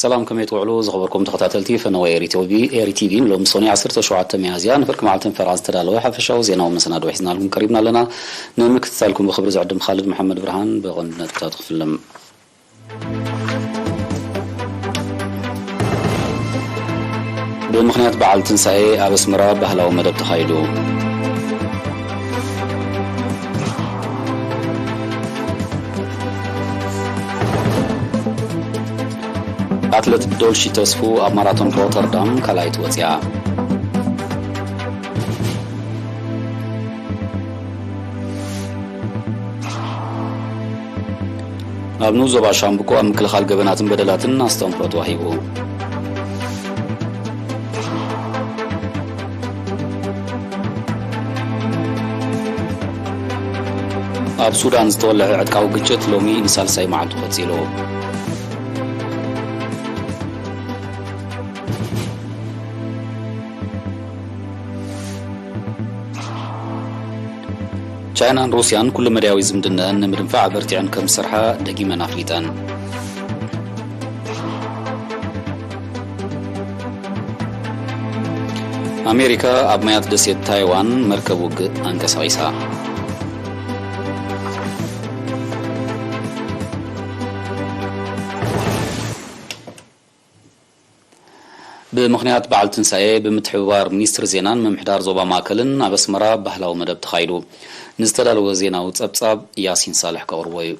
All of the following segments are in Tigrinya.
ሰላም፣ ከመይ ትውዕሉ ዝኸበርኩም ተኸታተልቲ ፈነወ ኤሪ ቲቪ? ኤሪ ቲቪ ንሎሚ ሰኑይ ዓሰርተ ሸውዓተ ሚያዝያ ንፍርቂ መዓልትን ፈረቓን ዝተዳለወ ሓፈሻዊ ዜናዊ መሰናድኦ ሒዝናልኩም ቀሪብና ኣለና። ንምክትታልኩም ብኽብሪ ዝዕድም ካልድ መሓመድ ብርሃን። ብቐንዲ ነጥብታቱ ክፍልም። ብምኽንያት በዓል ትንሳኤ ኣብ ኣስመራ ባህላዊ መደብ ተኻይዱ። ኣትለት ዶልሺ ተስፉ ኣብ ማራቶን ሮተርዳም ካልኣይቲ ወፂኣ። ኣብ ንኡስ ዞባ ሻምብቆ ኣብ ምክልኻል ገበናትን በደላትን ኣስተምህሮ ተዋሂቡ። ኣብ ሱዳን ዝተወለዐ ዕጥቃዊ ግጭት ሎሚ ንሳልሳይ መዓልቱ ቀጺሉ። ቻይናን ሩስያን ኩሉ መዳያዊ ዝምድነአን ንምድንፋዕ ኣበርቲዐን ከም ዝሰርሓ ደጊመን ኣፍሊጠን። ኣሜሪካ ኣብ ማያት ደሴት ታይዋን መርከብ ውግእ ኣንቀሳቒሳ። ብምኽንያት በዓል ትንሳኤ ብምትሕብባር ሚኒስትሪ ዜናን ምምሕዳር ዞባ ማእከልን ኣብ ኣስመራ ባህላዊ መደብ ተኻይዱ። ንዝተዳለወ ዜናዊ ጸብጻብ ያሲን ሳልሕ ከቕርቦ እዩ።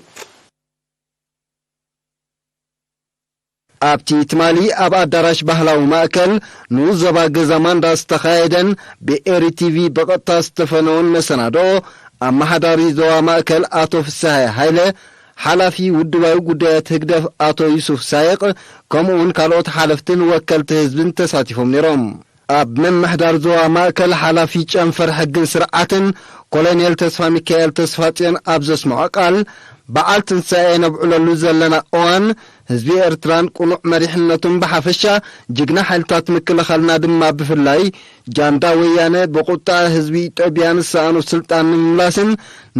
ኣብቲ ትማሊ ኣብ ኣዳራሽ ባህላዊ ማእከል ንኡስ ዞባ ገዛ ማንዳ ዝተኻየደን ብኤሪ ቲቪ ብቐጥታ ዝተፈነውን መሰናድኦ፣ ኣመሓዳሪ ዞባ ማእከል ኣቶ ፍስሃየ ሃይለ፣ ሓላፊ ውድባዊ ጉዳያት ህግደፍ ኣቶ ዩሱፍ ሳይቕ፣ ከምኡውን ካልኦት ሓለፍትን ወከልቲ ህዝብን ተሳቲፎም ነይሮም። ኣብ ምምሕዳር ዞባ ማእከል ሓላፊ ጨንፈር ሕግን ስርዓትን ኮሎኔል ተስፋ ሚካኤል ተስፋጽዮን ኣብ ዘስምዖ ቃል፣ በዓል ትንሳኤ ነብዕለሉ ዘለና እዋን፣ ህዝቢ ኤርትራን ቅኑዕ መሪሕነቱን ብሓፈሻ፣ ጅግና ሓይልታት ምክልኻልና ድማ ብፍላይ፣ ጃንዳ ወያነ ብቁጥዐ ህዝቢ ኢትዮጵያ ንሰኣኑ ስልጣን ንምምላስን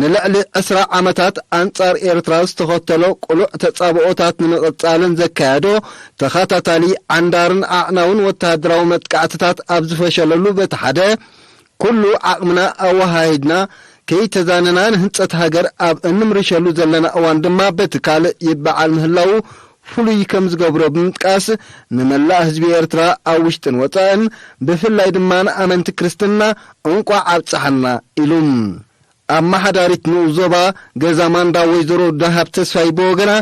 ንልዕሊ ዕስራ ዓመታት ኣንጻር ኤርትራ ዝተኸተሎ ቅሉዕ ተጻብኦታት ንምቕጻልን ዘካየዶ ተኸታታሊ ዓንዳርን ኣዕናውን ወተሃደራዊ መጥቃዕትታት ኣብ ዝፈሸለሉ በቲ ሓደ፣ ኩሉ ዓቕምና ኣወሃሂድና ከይተዛነና ንህንጸት ሃገር ኣብ እንምርሸሉ ዘለና እዋን ድማ በቲ ካልእ ይበዓል ምህላዉ ፍሉይ ከም ዝገብሮ ብምጥቃስ፣ ንመላእ ህዝቢ ኤርትራ ኣብ ውሽጥን ወጻእን፣ ብፍላይ ድማ ንኣመንቲ ክርስትና እንቋዕ ኣብጽሓና ኢሉ። ኣመሓዳሪት ንኡስ ዞባ ገዛ ማንዳ ወይዘሮ ደሃብ ተስፋይ ብወገና፣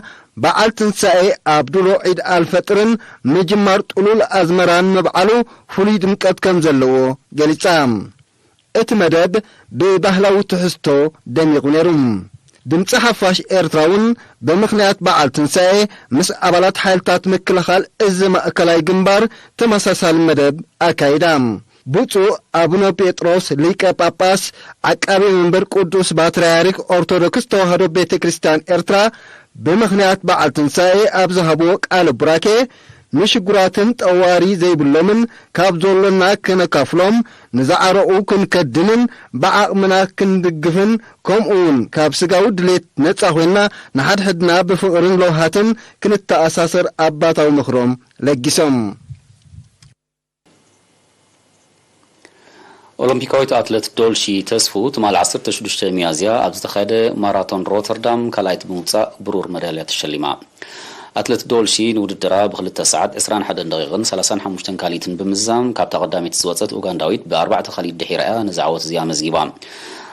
በዓል ትንሳኤ ኣብ ድሮ ዒድ ኣልፈጥርን ምጅማር ጥሉል ኣዝመራን ምብዓሉ ፍሉይ ድምቀት ከም ዘለዎ ገሊጻ። እቲ መደብ ብባህላዊ ትሕዝቶ ደሚቑ ነይሩ። ድምጺ ሓፋሽ ኤርትራ እውን ብምኽንያት በዓል ትንሳኤ ምስ ኣባላት ሓይልታት ምክልኻል እዚ ማእከላይ ግንባር ተመሳሳሊ መደብ ኣካይዳ። ብፁዕ ኣቡነ ጴጥሮስ ሊቀ ጳጳስ ዓቃቢ መንበር ቅዱስ ፓትርያርክ ኦርቶዶክስ ተዋህዶ ቤተ ክርስቲያን ኤርትራ ብምኽንያት በዓል ትንሳኤ ኣብ ዝሃብዎ ቃለ ቡራኬ፣ ንሽጉራትን ጠዋሪ ዘይብሎምን ካብ ዘሎና ከነካፍሎም፣ ንዝዓረቑ ክንከድንን ብዓቕምና ክንድግፍን፣ ከምኡ እውን ካብ ስጋዊ ድሌት ነጻ ኮይንና ንሓድሕድና ብፍቕርን ለውሃትን ክንተኣሳሰር ኣባታዊ ምኽሮም ለጊሶም። ኦሎምፒካዊት ኣትለት ዶልሺ ተስፉ ትማሊ ዓሰርተ ሽዱሽተ ሚያዝያ ኣብ ዝተኻየደ ማራቶን ሮተርዳም ካልኣይቲ ብምውጻእ ብሩር መዳልያ ተሸሊማ። ኣትለት ዶልሺ ንውድድራ ብክልተ ሰዓት ዕስራን ሓደን ደቂቕን ሰላሳን ሓሙሽተን ካልኢትን ብምዝዛም ካብታ ቀዳመይቲ ዝወጸት ኡጋንዳዊት ብኣርባዕተ ካልኢት ድሒራ እያ ነዚ ዓወት እዚ ኣመዝጊባ።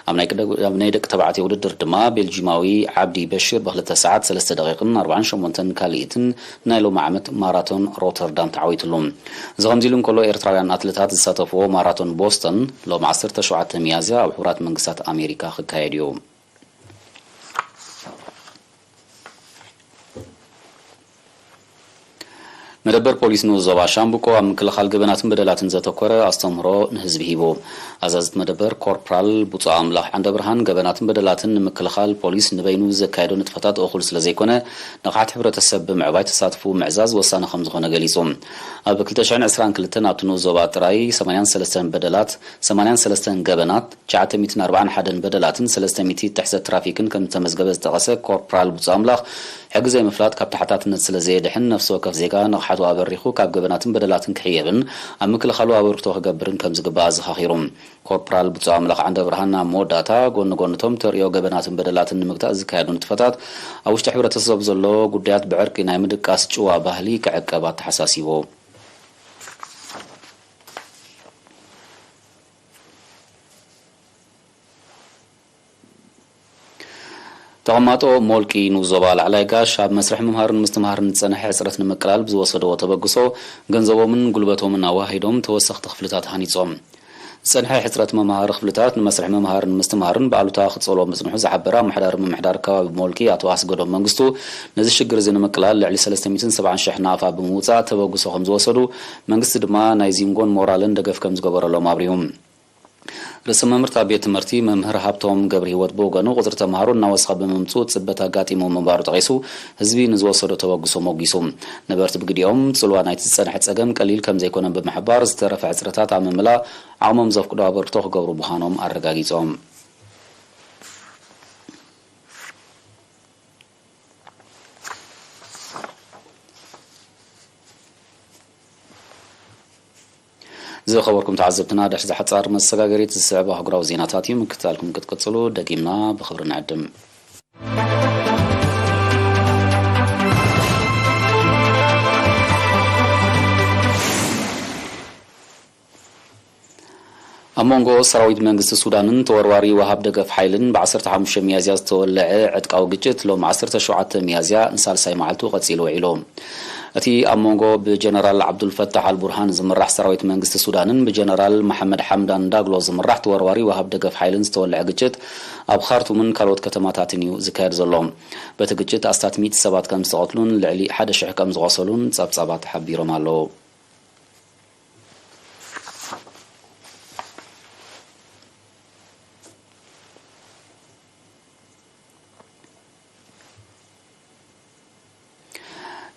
ኣብ ናይ ቅደ-፣ ኣብ ናይ ደቂ ተባዕትዮ ውድድር ድማ ቤልጂማዊ ዓብዲ በሽር ብክልተ ሰዓት ሰለስተ ደቂቕን ኣርባዓን ሸሞንተን ካልኢትን ናይ ሎሚ ዓመት ማራቶን ሮተርዳም ተዓዊትሉ። እዚ ከምዚ ኢሉ እንከሎ፣ ኤርትራውያን ኣትለታት ዝሳተፍዎ ማራቶን ቦስተን ሎም ዓሰርተ ሸውዓተ ሚያዝያ ኣብ ሕቡራት መንግስታት ኣሜሪካ ክካየድ እዩ። መደበር ፖሊስ ንኡስ ዞባ ሻምብቆ ኣብ ምክልኻል ገበናትን በደላትን ዘተኮረ ኣስተምህሮ ንህዝቢ ሂቡ። ኣዛዝት መደበር ኮርፕራል ብፁዕ ኣምላኽ ዓንደ ብርሃን፣ ገበናትን በደላትን ንምክልኻል ፖሊስ ንበይኑ ዘካየዶ ንጥፈታት እኹል ስለ ዘይኮነ፣ ንቕሓት ሕብረተሰብ ብምዕባይ ተሳትፎኡ ምዕዛዝ ወሳኒ ከም ዝኾነ ገሊጹ። ኣብ ክልተ ሽሕን ዕስራን ክልተን ኣብቲ ንኡስ ዞባ ጥራይ ሰማንያን ሰለስተን በደላት፣ ሰማንያን ሰለስተን ገበናት፣ ትሽዓተ ሚእትን ኣርባዓን ሓደን በደላትን ሰለስተ ሚእቲ ጥሕሰት ትራፊክን ከም ዝተመዝገበ ዝጠቐሰ ኮርፕራል ብፁዕ ኣምላኽ፣ ሕጊ ዘይምፍላጥ ካብ ተሓታትነት ስለ ዘየድሕን፣ ነፍሲ ወከፍ ዜጋ ንቕሓቱ ኣበሪኹ ካብ ገበናትን በደላትን ክሕየብን ኣብ ምክልኻሉ ኣበርክቶ ክገብርን ከም ዝግባእ ኣዘኻኺሩ። ኮርፖራል ብፁዕ ኣምላኽ ዓንደ ብርሃን ኣብ መወዳእታ፣ ጎኒ ጎኒ እቶም ተርእዮ ገበናትን በደላትን ንምግታእ ዝካየዱ ንጥፈታት፣ ኣብ ውሽጢ ሕብረተሰብ ዘሎ ጉዳያት ብዕርቂ ናይ ምድቃስ ጭዋ ባህሊ ክዕቀብ ኣተሓሳሲቡ። ተቐማጦ ሞልቂ ንዞባ ላዕላይ ጋሽ ኣብ መስርሕ ምምሃርን ምስትምሃርን ዝጸንሐ ሕጽረት ንምቅላል ብዝወሰድዎ ተበግሶ፣ ገንዘቦምን ጉልበቶምን ኣዋሂዶም ተወሰኽቲ ክፍልታት ሃኒጾም። ዝጸንሐ ሕጽረት መምሃሪ ክፍልታት ንመስርሕ ምምሃርን ምስትምሃርን ብኣሉታ ክጸልዎ ምጽንሑ ዝሓበረ ኣመሓዳሪ ምምሕዳር ከባቢ ሞልቂ ኣቶ ኣስገዶም መንግስቱ፣ ነዚ ሽግር እዚ ንምቅላል ልዕሊ ሰለስተ ሚእትን ሰብዓን ሽሕ ናቕፋ ብምውጻእ ተበግሶ ከም ዝወሰዱ፣ መንግስቲ ድማ ናይ ዚንጎን ሞራልን ደገፍ ከም ዝገበረሎም ኣብሪሁ። ርእሰ መምህር እታ ቤት ትምህርቲ መምህር ሃብቶም ገብረሂወት ብወገኑ፣ ቁጽሪ ተምሃሮ እናወሰኸ ብምምጽኡ ጽበት ኣጋጢሙ ምንባሩ ጠቒሱ፣ ህዝቢ ንዝወሰዶ ተበግሶ ሞጊሱ። ነበርቲ ብግዲኦም፣ ጽልዋ ናይቲ ዝጸንሐ ጸገም ቀሊል ከም ዘይኮነ ብምሕባር፣ ዝተረፈ ሕጽረታት ኣብ ምምላእ ዓቕሞም ዘፍቅዶ ኣበርክቶ ክገብሩ ምዃኖም ኣረጋጊጾም። ዝኸበርኩም ተዓዘብትና፣ ድሕሪ እዚ ሓጻር መሰጋገሪት ዝስዕብ ኣህጉራዊ ዜናታት እዩ። ምክትታልኩም ክትቅጽሉ ደጊምና ብኽብሪ ንዕድም። ኣብ መንጎ ሰራዊት መንግስቲ ሱዳንን ተወርዋሪ ወሃብ ደገፍ ሓይልን ብ ዓሰርተ ሓሙሽተ ሚያዝያ ዝተወለዐ ዕጥቃዊ ግጭት፣ ሎም ዓሰርተ ሸውዓተ ሚያዝያ ንሳልሳይ መዓልቱ ቀጺሉ ውዒሉ። እቲ ኣብ መንጎ ብጀነራል ዓብዱልፈታሕ ኣልቡርሃን ዝምራሕ ሰራዊት መንግስቲ ሱዳንን ብጀነራል መሓመድ ሓምዳን ዳግሎ ዝምራሕ ተወርዋሪ ወሃብ ደገፍ ሓይልን ዝተወለዐ ግጭት፣ ኣብ ካርቱምን ካልኦት ከተማታትን እዩ ዝካየድ ዘሎ። በቲ ግጭት ኣስታት ሚእቲ ሰባት ከም ዝተቐትሉን ልዕሊ ሓደ ሽሕ ከም ዝቖሰሉን ጸብጻባት ሓቢሮም ኣለዉ።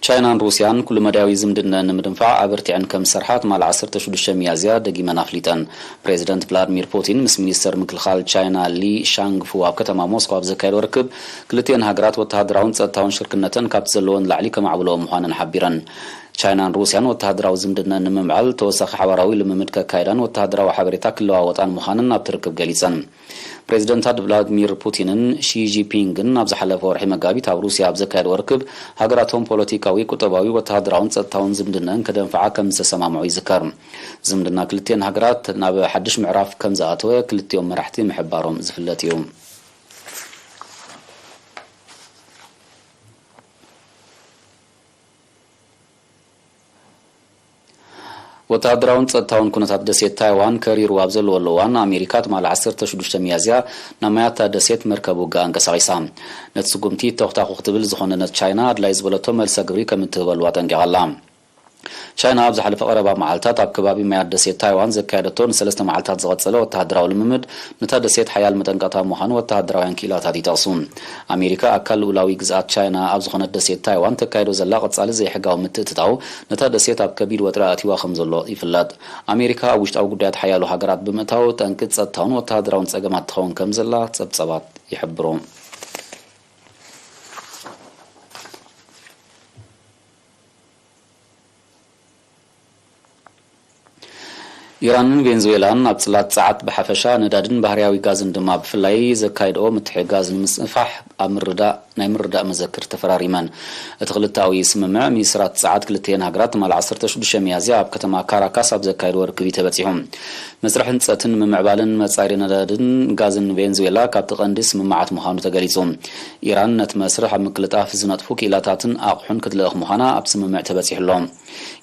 ቻይናን ሩስያን ኩሉ መዳያዊ ዝምድነን ንምድንፋዕ ኣበርቲዐን ከም ዝሰርሓ ትማሊ ዓሰርተ ሽዱሽተ ሚያዝያ ደጊመን ኣፍሊጠን። ፕሬዚደንት ቭላድሚር ፑቲን ምስ ሚኒስተር ምክልኻል ቻይና ሊ ሻንግፉ ኣብ ከተማ ሞስኮ ኣብ ዘካየዶ ርክብ፣ ክልቲኤን ሃገራት ወተሃደራውን ጸጥታውን ሽርክነተን ካብቲ ዘለወን ላዕሊ ከማዕብልኦ ምዃነን ሓቢረን። ቻይናን ሩስያን ወተሃደራዊ ዝምድነን ንምምዕባል ተወሳኺ ሓባራዊ ልምምድ ከካይዳን ወተሃደራዊ ሓበሬታ ክለዋወጣን ምዃነን ኣብቲ ርክብ ገሊጸን። ፕሬዚደንታት ቭላድሚር ፑቲንን ሺ ጂንፒንግን ኣብ ዝሓለፈ ወርሒ መጋቢት ኣብ ሩስያ ኣብ ዘካየድዎ ርክብ፣ ሃገራቶም ፖለቲካዊ፣ ቁጠባዊ፣ ወተሃደራውን ጸጥታውን ዝምድነን ከደንፍዓ ከም ዝተሰማምዑ ይዝከር። ዝምድና ክልቲኤን ሃገራት ናብ ሓድሽ ምዕራፍ ከም ዝኣተወ ክልቲኦም መራሕቲ ምሕባሮም ዝፍለጥ እዩ። ወተሃደራውን ጸጥታውን ኩነታት ደሴት ታይዋን ከሪሩ ኣብ ዘለወሉ እዋን፣ ኣሜሪካ ትማሊ ዓሰርተ ሽዱሽተ ሚያዝያ ናብ ማያታ ደሴት መርከብ ውግእ ኣንቀሳቒሳ። ነቲ ስጉምቲ ተኹታኹ ክትብል ዝኾነነት ቻይና፣ ኣድላይ ዝበለቶ መልሰ ግብሪ ከም እትህበሉ ኣጠንቂቓ ኣላ። ቻይና ኣብ ዝሓለፈ ቀረባ መዓልታት ኣብ ከባቢ ማያት ደሴት ታይዋን ዘካየደቶ ንሰለስተ መዓልታት ዝቐጸለ ወተሃደራዊ ልምምድ፣ ነታ ደሴት ሓያል መጠንቀቕታ ምዃኑ ወተሃደራውያን ክኢላታት ይጠቕሱ። ኣሜሪካ ኣካል ልኡላዊ ግዝኣት ቻይና ኣብ ዝኾነት ደሴት ታይዋን ተካይዶ ዘላ ቀጻሊ ዘይሕጋዊ ምትእትታው፣ ነታ ደሴት ኣብ ከቢድ ወጥሪ ኣእትይዋ ከም ዘሎ ይፍለጥ። ኣሜሪካ ኣብ ውሽጣዊ ጉዳያት ሓያሎ ሃገራት ብምእታው፣ ጠንቂ ጸጥታውን ወተሃደራውን ጸገማት ትኸውን ከም ዘላ ጸብጻባት ይሕብሩ። ኢራንን ቬንዙዌላን ኣብ ጽላት ጸዓት ብሓፈሻ፣ ነዳድን ባህርያዊ ጋዝን ድማ ብፍላይ ዘካይድኦ ምትሕግጋዝ ንምስፍፋሕ ኣብ ምርዳእ፣ ናይ ምርዳእ መዘክር ተፈራሪመን። እቲ ክልተኣዊ ስምምዕ፣ ሚኒስትራት ጸዓት ክልቲኤን ሃገራት ትማሊ ዓሰርተ ሽዱሽተ ሚያዝያ ኣብ ከተማ ካራካስ ኣብ ዘካየድዎ ርክብ እዩ ተበጺሑ። መስርሕ ህንጸትን ምምዕባልን መጻኢሪ ነዳድን ጋዝን ቬንዙዌላ ካብቲ ቀንዲ ስምምዓት ምዃኑ ተገሊጹ። ኢራን ነቲ መስርሕ ኣብ ምቅልጣፍ ዝነጥፉ ክኢላታትን ኣቕሑን ክትልእኽ ምዃና ኣብቲ ስምምዕ ተበጺሑ ኣሎ።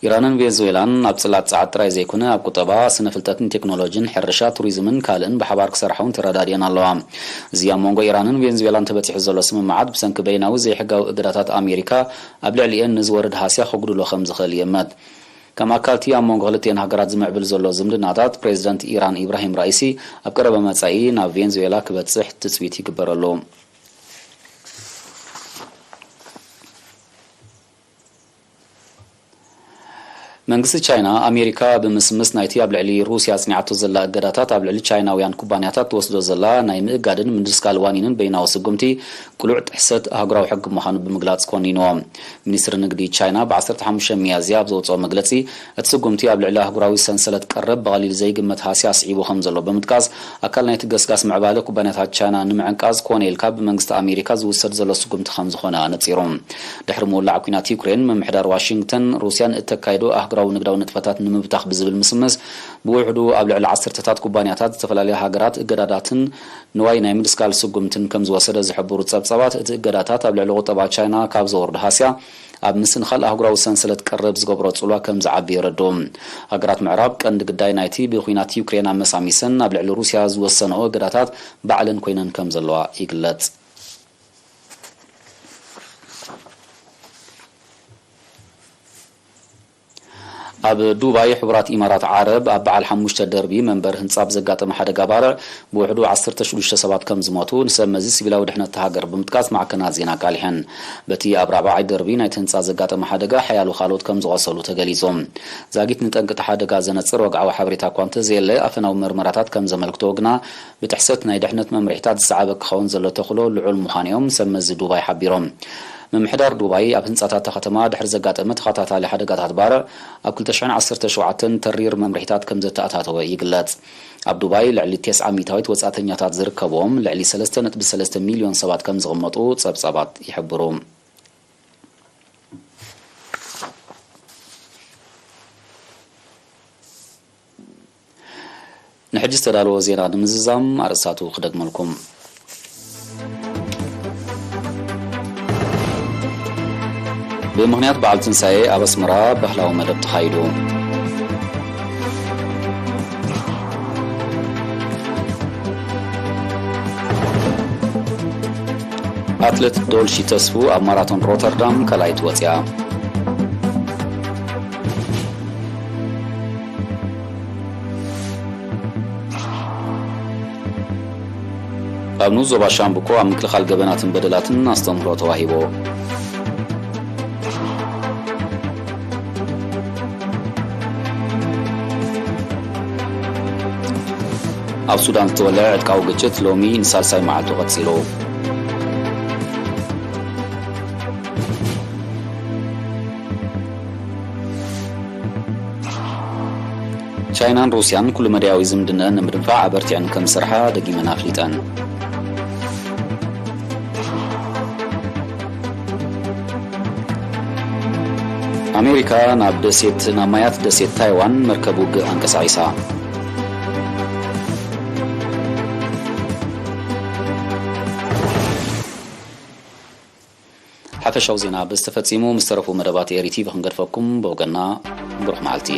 ኢራንን ቬንዙዌላን ኣብ ጽላት ጸዓት ጥራይ ዘይኮነ፣ ኣብ ቁጠባ፣ ስነ ፍልጠትን ቴክኖሎጂን፣ ሕርሻ፣ ቱሪዝምን ካልእን ብሓባር ክሰርሓ እውን ተረዳዲአን ኣለዋ። እዚ ኣብ መንጎ ኢራንን ቬንዙዌላን ተበጺሑ ዘሎ ስምምዓት፣ ብሰንኪ በይናዊ ዘይሕጋዊ እገዳታት ኣሜሪካ ኣብ ልዕሊኤን ንዝወርድ ሃስያ ከጉድሎ ከም ዝኽእል ይእመት። ከም ኣካልቲ ኣብ መንጎ ክልቲኤን ሃገራት ዝምዕብል ዘሎ ዝምድናታት፣ ፕሬዚደንት ኢራን ኢብራሂም ራኢሲ ኣብ ቀረባ መጻኢ ናብ ቬንዙዌላ ክበጽሕ ትጽቢት ይግበረሉ። መንግስቲ ቻይና፣ ኣሜሪካ ብምስምስ ናይቲ ኣብ ልዕሊ ሩስያ ኣጽኒዓቶ ዘላ እገዳታት ኣብ ልዕሊ ቻይናውያን ኩባንያታት ትወስዶ ዘላ ናይ ምእጋድን ምድስካል ዋኒንን በይናዊ ስጉምቲ ቅሉዕ ጥሕሰት ኣህጉራዊ ሕጊ ምዃኑ ብምግላጽ ኮኒንዎ። ሚኒስትሪ ንግዲ ቻይና ብ ዓሰርተ ሓሙሽተ ሚያዝያ ኣብ ዘውጽኦ መግለጺ፣ እቲ ስጉምቲ ኣብ ልዕሊ ኣህጉራዊ ሰንሰለት ቀረብ ብቐሊል ዘይግመት ሃስያ ኣስዒቡ ከም ዘሎ ብምጥቃስ፣ ኣካል ናይቲ ገስጋስ ምዕባለ ኩባንያታት ቻይና ንምዕንቃዝ ኮነ ኢልካ ብመንግስቲ ኣሜሪካ ዝውሰድ ዘሎ ስጉምቲ ከም ዝኾነ ኣነጺሩ። ድሕሪ ምውላዕ ኲናት ዩክሬን፣ ምምሕዳር ዋሽንግተን ሩስያ ንእተካይዶ ኣህጉራዊ ንግዳዊ ንጥፈታት ንምብታኽ ብዝብል ምስምስ፣ ብውሕዱ ኣብ ልዕሊ ዓሰርተታት ኩባንያታት ዝተፈላለያ ሃገራት እገዳታትን ንዋይ ናይ ምድስካል ስጉምትን ከም ዝወሰደ ዝሕብሩ ጸብጻባት፣ እቲ እገዳታት ኣብ ልዕሊ ቁጠባ ቻይና ካብ ዘወርዶ ሃስያ፣ ኣብ ምስንኻል ኣህጉራዊ ሰንሰለት ቀረብ ዝገብሮ ጽልዋ ከም ዝዓቢ የረድኡ። ሃገራት ምዕራብ ቀንዲ ግዳይ ናይቲ ብኲናት ዩክሬን ኣመሳሚሰን ኣብ ልዕሊ ሩስያ ዝወሰንኦ እገዳታት ባዕለን ኮይነን ከም ዘለዋ ይግለጽ። ኣብ ዱባይ ሕቡራት ኢማራት ዓረብ ኣብ በዓል ሓሙሽተ ደርቢ መንበሪ ህንጻ ብዘጋጠመ ሓደጋ ባርዕ ብውሕዱ ዓሰርተ ሽዱሽተ ሰባት ከም ዝሞቱ ንሰብ መዚ ሲቪላዊ ድሕነት እታ ሃገር ብምጥቃስ ማዕከናት ዜና ኣቃሊሐን። በቲ ኣብ ራብዓይ ደርቢ ናይቲ ህንጻ ዘጋጠመ ሓደጋ ሓያሎ ካልኦት ከም ዝቖሰሉ ተገሊጹ። ዛጊት ንጠንቂ እቲ ሓደጋ ዘነጽር ወግዓዊ ሓበሬታ እኳ እንተዘየለ፣ ኣፈናዊ መርመራታት ከም ዘመልክቶ ግና ብጥሕሰት ናይ ድሕነት መምርሒታት ዝሰዓበ ክኸውን ዘሎ ተኽእሎ ልዑል ምዃኑ እዮም ሰብ መዚ ዱባይ ሓቢሮም። ምምሕዳር ዱባይ ኣብ ህንጻታት እታ ከተማ ድሕሪ ዘጋጠመ ተኸታታሊ ሓደጋታት ባርዕ ኣብ ክልተ ሽሕን ዓሰርተ ሸውዓተን ተሪር መምርሒታት ከም ዘተኣታተወ ይግለጽ። ኣብ ዱባይ ልዕሊ ተስዓ ሚእታዊት ወጻእተኛታት ዝርከብዎም ልዕሊ ሰለስተ ነጥቢ ሰለስተ ሚልዮን ሰባት ከም ዝቕመጡ ጸብጻባት ይሕብሩ። ንሕጂ ዝተዳለወ ዜና ንምዝዛም ኣርእስታቱ ክደግመልኩም። ብምኽንያት በዓል ትንሳኤ ኣብ ኣስመራ ባህላዊ መደብ ተኻይዱ። ኣትሌት ዶልሺ ተስፉ ኣብ ማራቶን ሮተርዳም ካልኣይቲ ወፂኣ። ኣብ ንኡስ ዞባ ሻምብቆ ኣብ ምክልኻል ገበናትን በደላትን ኣስተምህሮ ተዋሂቦ። ኣብ ሱዳን ዝተወልዐ ዕጥቃዊ ግጭት ሎሚ ንሳልሳይ መዓልቱ ቀጺሉ። ቻይናን ሩስያን ኩሉ መዳያዊ ዝምድነአን ንምድንፋዕ ኣበርቲዐን ከም ዝሰርሓ ደጊመን ኣፍሊጠን። ኣሜሪካ ናብ ደሴት፣ ናብ ማያት ደሴት ታይዋን መርከብ ውግእ ኣንቀሳቒሳ። ሓፈሻዊ ዜና በዚ ተፈጺሙ። ምስ ተረፉ መደባት ኤሪ ቲቪ ክንገድፈኩም፣ ብወገንና ብሩኽ መዓልቲ።